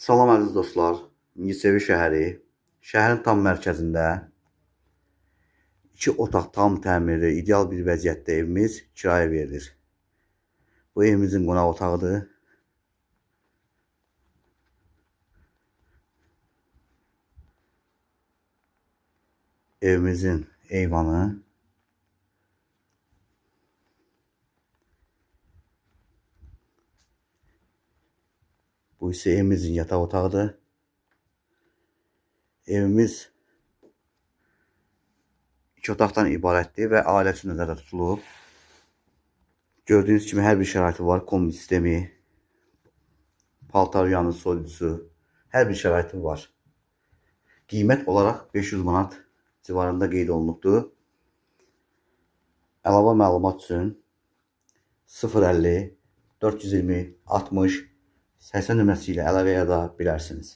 Salam əziz dostlar. Mingəçevir şəhəri, şəhərin tam mərkəzində iki otaq tam təmirli, ideal bir vəziyyətdə evimiz kirayə verilir. Bu evimizin qonaq otağıdır. Evimizin eyvanı. Bu isə evimizin yataq otağıdır. Evimiz iki otaqdan ibarətdir və ailə üçün nəzərdə tutulub. Gördüyünüz kimi hər bir şəraiti var. Kombi sistemi, paltar yanı, soyuducusu, hər bir şəraiti var. Qiymət olaraq 500 manat civarında qeyd olunubdur. Əlavə məlumat üçün 050 420 60 80 nömrəsi ilə əlaqə yarada bilərsiniz.